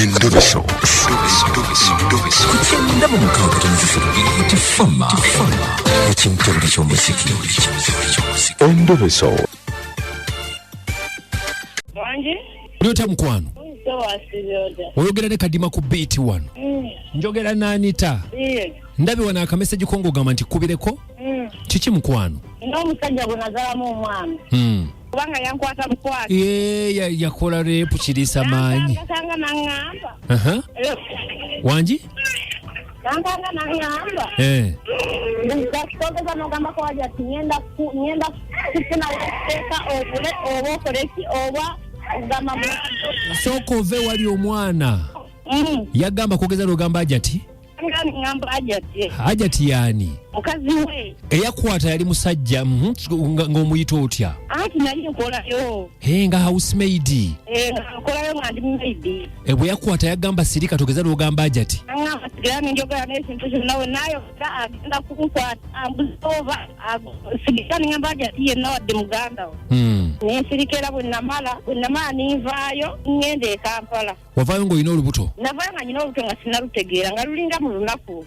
Endobeso. Ku 96 Tifama ekimtebuli ky'omuziki. Endobeso. Wangi? Oli otya mukwano? Oyogera ne Kadima ku beat wano. Njogera n'Anita. Ndabye wano akameseji ko ng'ogamba nti kkubireko. Kiki mukwano? Nina omusajja gwe nazaalamu omwana. Kubanga yankwata bukwata. Ye yakola reepu kiriisa maanyi. Nankanga n'aŋŋamba. Aha. Wangi? Nankanga n'aŋŋamba. Twogeza n'ogambako wali ati ŋŋenda kufuna etteeka ogule oba okole ki oba ogamba Sooka ove wali omwana. Yagamba kwogeza n'ogamba Hajati? Ngamba Hajati. Hajati yaani? Mukazi we. Eyakwata yali musajja, ng'omuyita otya? Anti nali nkolayo. Nga housemaid. Nga nkolayo nga ndi maid. Bwe yakwata yagamba sirika togeza n'ogamba Hajati. Angamba sigala ninjogera n'ekintu kyonna we naayogera agenda kunkwata ambuza oba sigala ningamba Hajati yenna wadde muganda we. Nensirika era bwe namala ninvaayo ngenda e Kampala. Wavaayo ng'olina olubuto? Navaayo nga nina olubuto nga sinnalutegeera nga lulinga mu lunaku.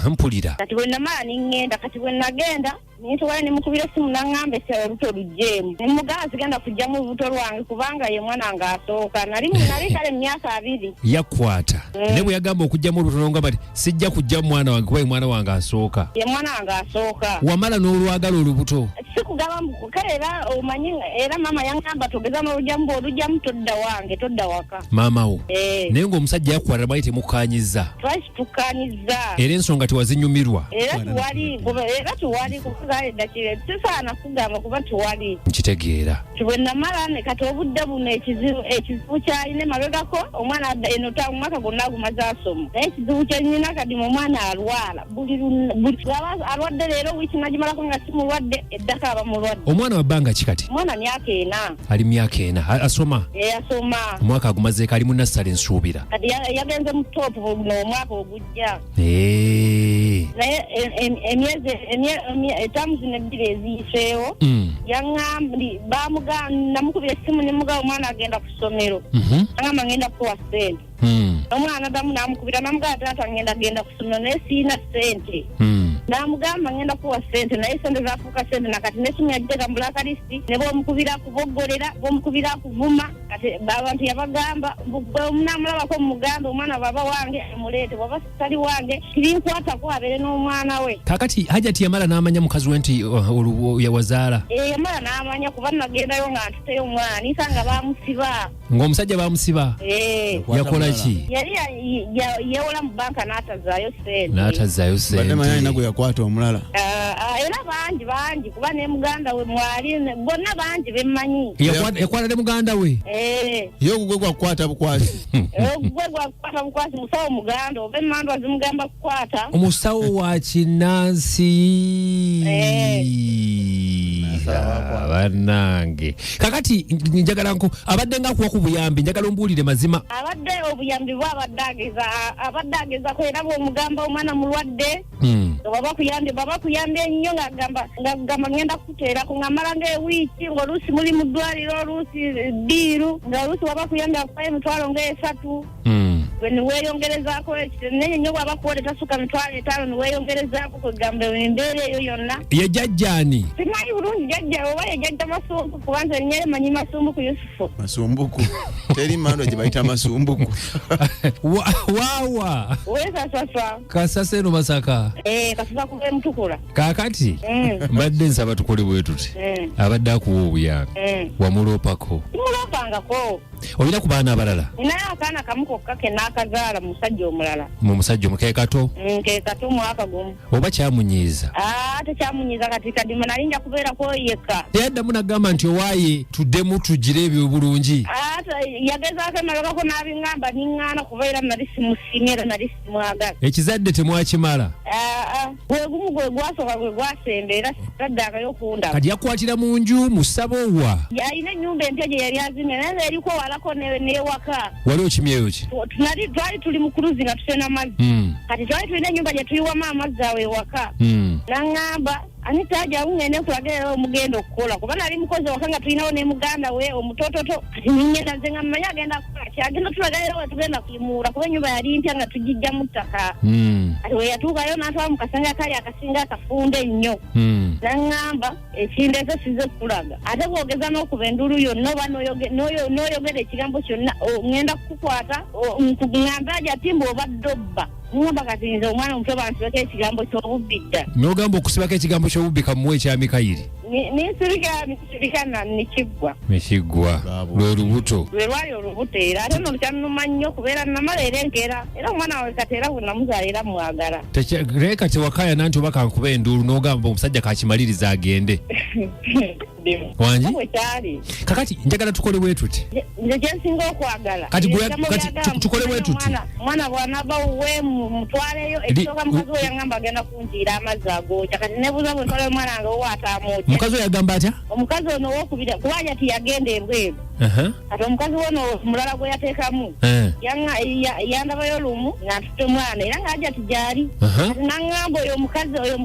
Mpulira. Kati bwe namala ningenda, kati bwe nagenda nintwala ne mukubira essimu n'aŋŋamba esi olubuto luggyemu. Ne mmugamba sigenda kuggyamu olubuto lwange kubanga ye mwana ng'asooka. Nali kale mu myaka 2. Yakwata. Ne bwe yagamba okuggyamu olubuto n'ongamba nti sijja kuggyamu mwana wange kuba ye mwana wange asooka. Ye mwana wange asooka. Wamala n'olwagala olubuto? Sikugamba mbu kale era omanyi era maama yaŋŋamba togeza n'olugyamu bw'olugyamu todda wange, todda waka. Maama wo. Naye ng'omusajja yakwata mwali temukkaanyizza. Twali tukkaanyizza. Era ensonga tewazinyumirwa. Era tuwali, era tuwali kuba eddakiika sisaana kugamba kuba tuwali. Nkitegeera. Bwe namala ne kati obudde buno ekizibu ky'alina emabegako omwana adda eno omwaka gwonna agumaze asoma. Naye ekizibu kye nnina kati omwana alwala. Buli bw'aba alwadde leero wiiki nagimalako nga si mulwadde, eddako aba mulwadde. Omwana wa bbanga ki kati? Omwana myaka 4. Ali myaka 4. Asoma? Asoma. Omwaka agumazeeko ali mu nassale nsuubira. Kati yagenze mu top guno omwaka ogujja. Naye emyezi, etamu zino ebbiri eziyiseewo, yaŋŋamba, namukubira essimu ne mugamba omwana agenda ku ssomero. Aŋŋamba ngenda kukuwa ssente. Omwana addamu n'amukubira n'amugamba taata ngenda genda ku ssomero naye sirina ssente. N'amugamba ngenda kukuwa ssente naye ssente zaafuuka ssente na kati n'essimu yagiteeka mu blacklist ne bw'omukubira akuboggolera, bw'omukubira akuvuma. Kati abantu yabagamba, bwe munaamulabako mumugambe omwana bw'aba wange amuleete, bw'aba tali wange kirinkwatako abeere n'omwana we. Kaakati Hajati yamala n'amanya mukazi we nti yawazaala? Yamala n'amanya kuba nagendayo nga ntuteyo omwana, nisanga baamusiba. Ng'omusajja baamusiba? Yakola ki? Yali yeewola mu banka n'atazaayo ssente. N'atazaayo ssente. Badde manyi alina gwe yakwata omulala. Era bangi kuba ne muganda we mwali, bonna bangi bemmanyi. Yakwata ne muganda we? Ye ogugwe gwakukwata bukwasi. Ogugwe gwakukwata bukwasi, musawo muganda oba emmandwa zimugamba kukwata. Omusawo wa kinnansi. Bannange. Kakati njagala nko abadde nga akuwa ku buyambi, njagala ombuulire mazima. Abadde obuyambi bw'abadde ageza, abadde agezako era bw'omugamba omwana mulwadde. Bw'aba kuyambye, bw'aba kuyambye nnyo ng'agamba ngenda kukuteerako, ng'amala ng'ewiiki, ng'oluusi muli mu ddwaliro, oluusi ddiiru, ng'oluusi bw'aba kuyambye akuwayo emitwalo ng'esatu. Gwe ne weeyongerezaako naye nnyo bw'aba kuwa tasuka mitwalo 5 ne weeyongerezaako kwegamba embeera eyo yonna. Ye jjajjaani? Simanyi bulungi jjajja oba ye jjajja Masumbuku, kuba nze erinnya lye manyi Masumbuku Yusufu. Masumbuku. Teri mmandwa gye bayita Masumbuku. Waawa. Weesasasa. Kasasa eno Masaka. Kasasa kuva e Mutukula. Kaakati, mbadde nsaba tukole bwe tuti. Abadde akuwa obuyambi. Wamuloopako? Simuloopangako. Olina ku baana abalala? Ninayo akaana kamu kokka ke naakazaala mu musajja omulala. Mu musajja omu, ke kato? Ke kato mwaka gumu. Oba kyamunyiiza? Tekyamunyiiza kati Kadima nali nja kubeerako yekka. Teyaddamu n'agamba nti owaaye tuddemu tugire ebyo bulungi? Yagezaako emabegako n'abiŋŋamba niŋŋaana kuba era nali simusiimye era nali simwagala. Ekizadde temwakimala? Gwe gumu gwe gwasooka gwe gwasemba era taddangayo okundaba. Kati yakwatira mu nju mu ssabo wa? Yalina ennyumba empya gye yali azimye naye nga eriko walako n'ewaka. Wali okimyeyo ki? Twali tuli mu cruise nga tusena amazzi. Kati twali tulina ennyumba gye tuyiwamu amazzi awo ewaka. N'aŋŋamba Anita aja ngende nkulage era omugenda okukola kuba nali mukozi waka nga tulinawo ne muganda we omutototo. Kati ningenda nze nga mmanyi agenda kukola. Kati agenda tulaga era wetugenda kuyimuula kuba ennyumba yali mpya nga tugijja mu ttaka. Kati we yatuukayo n'atwala mu kasenge akali akasinga akafunda ennyo. Naŋŋamba ekindeese size kukulaga, ate bw'ogeza n'okuba enduulu yonna oba n'oyogera ekigambo kyonna, ŋŋenda kukukwata, nkuŋŋambe aja ati mbu obadde obba. Ŋŋamba kati nze omwana omuto bansibeko ekigambo ky'obubbi dda. N'ogamba okusibako ekigambo ky'obubbi kamuwe ekya Mikayiri. Ninsirika nisirika nekiggwa. Nekiggwa lwe lubuto. Lwe lwali olubuto era ate no kyannuma nnyo kubeera namala era enkeera era omwana wange kati era bwe namuzaala era mwagala. Naye kati wakaayana nti oba kankuba enduulu n'ogamba omusajja kakimaliriza agende. Wangi? Bwe kyali. Kakati njagala tukole bwe tuti. Nze kye nsinga okwagala. Kati gwe Ebigambo kati byagamba tukole bwe tuti. Omwana bw'anaaba wuwe mutwaleyo, ekisooka mukazi we yangamba agenda kunjiira amazzi agookya. Kati nebuuza bwe ntwalayo omwana wange owa ataamwokya. Omukazi oyo agamba atya? Omukazi ono owokubiri kuba aja tiyagenda ebweru. Kati omukazi wono omulala gwe yateekamu yandabayo lumu nga ntutte omwana era ng'aja ti gyali. Kati n'aŋŋamba oyo omukazi, oyo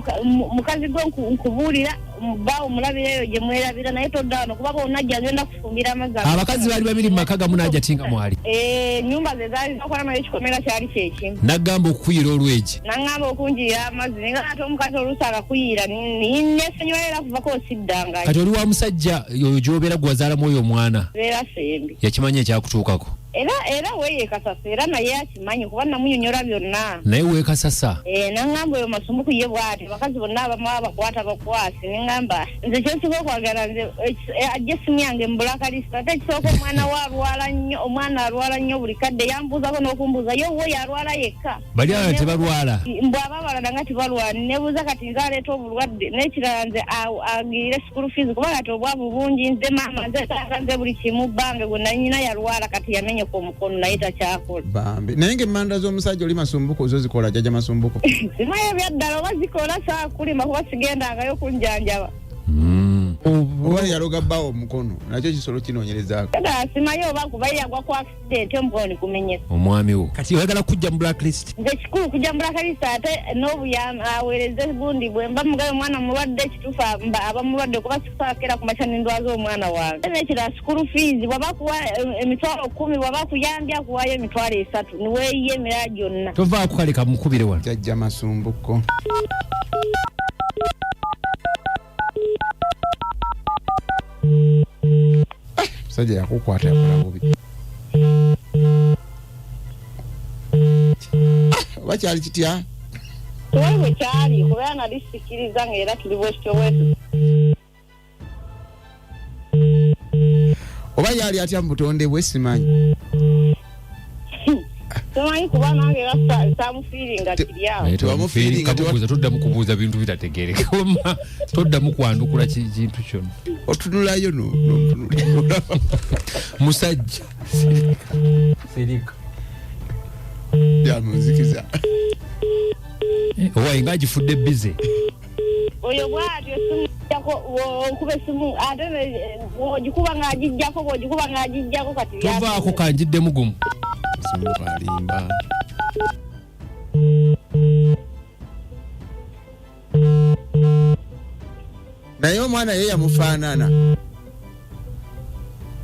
mukazi gwe nkubuulira bbaawo omulabira eyo gye mwerabira naye todda wano kuba bw'onajja agenda kufumbira amazzi ago. Abakazi baali babiri mu maka gamu n'aja ti nga mwali. Ennyumba ze zaali zakola naye ekikomera kyali kye kimu. N'aggamba okukuyira olwegi. N'aŋŋamba okunjiira amazzi naye nga ate omukazi oluusi akakuyiira nesonyiwa era kuvako osiddangayo. Kati oli wa musajja oyo gy'obeera gwe wazaalamu oyo omwana? Beera Ssembi. Yakimanya ekyakutuukako? Era we yeekasasa era naye akimanyi kuba namunyonyola byonna. Naye weekasasa? N'aŋŋamba oyo Masumbuku ye bw'ati abakazi bonna abamu abakwata bakwasi. Ne ŋŋamba nze kye nsinga okwagala nze ajje essimu yange mu blacklist. Ate ekisooka omwana we alwala nnyo, omwana alwala nnyo buli kadde yambuuzako n'okumbuuza ye wuwe yalwala yekka. Bali abalala tebalwala? Mbu aba abalala nga tebalwala. Nebuuza kati nze aleeta obulwadde n'ekirala nze agirire school fees kuba kati obwavu bungi nze maama nze taata nze buli kimu bbange gwe nali nyina yalwala kati yamenyeka omukono naye takyakola. Bambi naye ng'emmanda z'omusajja oli Masumbuko zo zikola jjajja Masumbuko? Simanyi ebyaddala oba zikola saakulima kuba sigendangayo kunjanjaba. Oba yaloga bbaawo omukono nakyo kisolo kinoonyerezaako. Ddala simanyi oba kuba yagwa ku accident omukono ne gumenyeka. Omwami wo kati oyagala kujja mu blacklist? Nze kikulu kujja mu blacklist ate n'obuyambi aweereze gundi bwe mba mugabe omwana mulwadde ekituufu aba mulwadde kuba sikusaakera ku makya ne ndwaza omwana wange. Ate n'ekirala school fees bw'aba akuwa emitwalo 10 bw'aba akuyambye akuwaayo emitwalo 3 niweeyiye emirala gyonna. Tovaako kale kamukubire wano. Jjajja Masumbuko. Musajja yakukwata yakola bubi. Oba kyali kitya? Tewali bwe kyali kubeera nali sikkiriza ng'era tuli bwekityo bwetu. Oba yali atya mu butonde bwe simanyi. Simanyi kuba nange era saamufiiringa kiri awo. Naye Tewamufiiringa, kabuuza, toddamu kubuuza bintu bitategeereka. Wamma toddamu kwandukula kintu kyonna. Otunulayo n'omutunulira. Musajja. Sirika. Byamunzikiza. Owaye ng'agifudde busy. Oyo bw'atyo essimu ejjako, okuba essimu ate bw'ogikuba ng'agijjako, bw'ogikuba ng'agijjako kati bya- Tovaako kanjiddemu gumu. Masumbuko alimba. Naye omwana ye yamufaanana.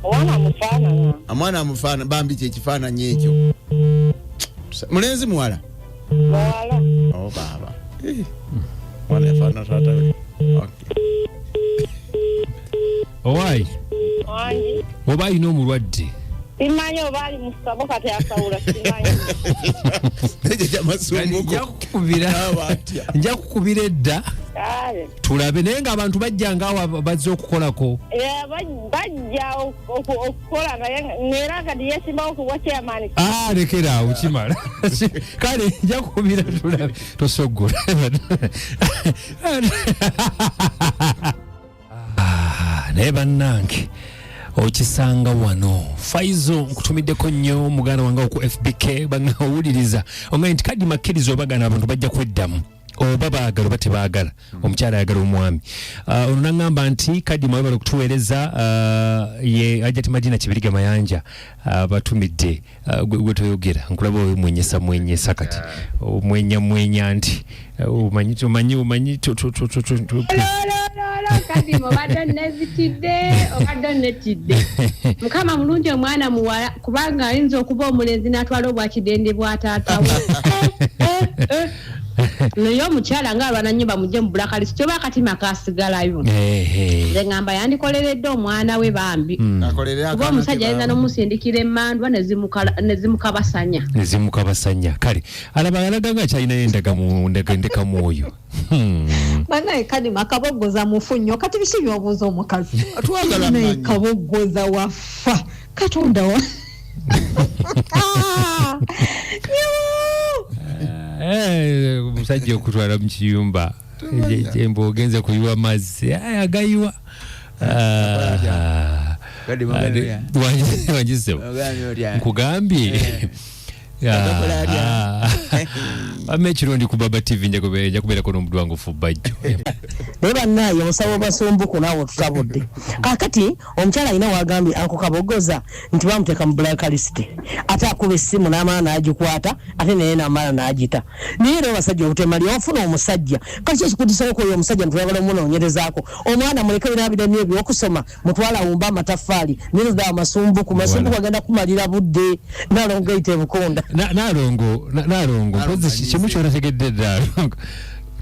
Omwana amufaanana. Omwana amufaanana, bambi kye kifaananyi ekyo. Mulenzi muwala? Muwala. Oh, baaba. Mwana yafaanana taata we. Okay. Owaayi. Wangi. Oba alina omulwadde? Simanyi oba ali mu ssabo kati asawula, simanyi. Ekyo kya Masumbuko. Nja kukubira. Aba atya? Nja kukubira edda. Kale. Tulabe naye ng'abantu bajja ng'awo bazze okukolako. Bajja okukola nga ng'era kati yeesimbawo ku bwa chairman. Lekera awo kimala. Kale nja kukubira tulabe. Tosoggola. Naye bannange okisanga wano. Faizo nkutumiddeko nnyo muganda wange ku FBK bangawuliriza. Omanyi nti kadi makkiriza obagana abantu bajja kweddamu. Oba baagala oba tebaagala, omukyala ayagala omwami. Ono naŋŋamba nti Kadima, webala okutuweereza. Ye Hajati Madina Kibirige Mayanja abatumidde. Gwe toyogera, nkulaba oyo mwenyesa mwenyesa, kati omwenya mwenya nti omanyi omanyi omanyi Lolololo, Kadima, obadde onnezitidde, obadde onnettidde. Mukama mulungi, omwana muwala, kubanga ayinza okuba omulenzi n'atwala obwakidende bwa taata we. Eh, eh, eh. Naye omukyala ng'alwana nnyo bamugye mu blacklist, oba akatima kasigalayo. Nze ŋŋamba yandikoleredde omwana we bambi, Akolerere kuba akaana omusajja ke ayinza bambi. n'omusindikira emmandwa nezimukabasanya. Nezimukabasanya. Kale alaba alaga nga akyalinayo endaga mwoyo. Banaye, Kadima, kaboggoza mufu nnyo. Kati biki byobuuza omukazi? Twagala Naye mmanyi. kaboggoza wafa, Katonda wa. Ah! Nyo! Omusajja okutwala mu kiyumba mbu ogenze kuyiwa mazzi. Agayiwa. Ah. Kadima, ogambye Wangisebo. Ogambye otya? Nkugambye. Agakola atya? Wamma ekirundi ku Baba TV, nja kubeerako n'omudwangufu bajjo. Naye bannaye, omusawo Masumbuku, naawe tutabudde. Kakati omukyala alina wagambye anko Kabogoza nti bamuteeka mu blacklist, ate akuba essimu n'amala n'agikwata, ate naye n'amala n'agita. Naye era abasajja obutemalya, ofuna omusajja, kaki ekikudisawo oyo omusajja ntuyagala omunoonyerezaako? Omwana muleke birabiremyo ebyokusoma, mutwale awumbe amataffaali. Nirda Masumbuku, Masumbuku agenda kumalira budde. Nalongo eyita ebukonda. Nalongo, mpozi kimu kyotategedde, Nalongo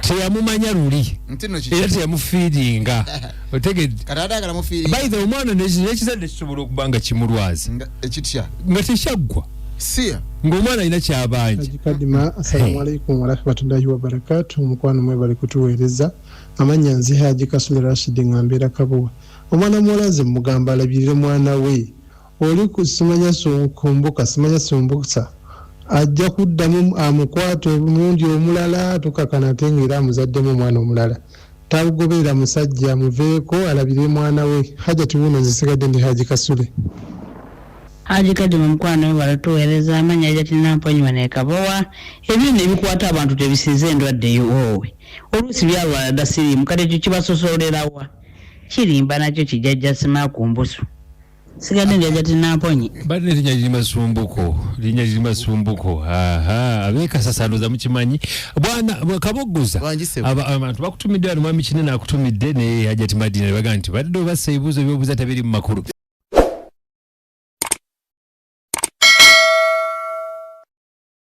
teyamumanya luli. Nti nno kiki? Era teyamufiiringa, otegedde? Kati ate agala mufiiringa. By the way, omwana n'ekizadde kisobola okuba nga kimulwaza. Nga ekitya? Nga tekyaggwa. Siya. Ng'omwana alina kyabanja. Haji Kadima, assalamu alaikum warahmatullahi wabarakatu. Mukwano, mwebale kutuweereza. Amannya nze Haji Kasule Rashid, nga mbeera Kabuwa. Omwana muwala nze mugamba alabirire mwana we. Oli ku simanya kumbuka simanya sumbusa, ajja kuddamu amukwate omulundi omulala, tukakana ate ngaera amuzaddemu omwana omulala. Tagoberera musajja, muveeko, alabirire mwana we. Hajati wuno, nze sigadde ndi Haji Kasule. Haji Kadima, mukwano, webala tuweereza. Amanya Hajati Namponywa nekabowa. Ebyo ebikwata abantu tebisize endwadde ewoowe, oluusi byalwala dda siriimu, kati ekyo kibasosolerawa? Kirimba nakyo kijajja sima ku mbusu. Sigadde ndi Hajati Namponyi. Badde erinnya liri Masumbuko, linnya liri Masumbuko. Aha, abekasasanoza mukimanyi bwana Kaboggoza. Wangisebo. Abantu bakutumidde wano, mwami Kinene akutumidde ne Hajati Madina, baga nti badde obassa ebibuuzo byobuuza tebiri mu makulu.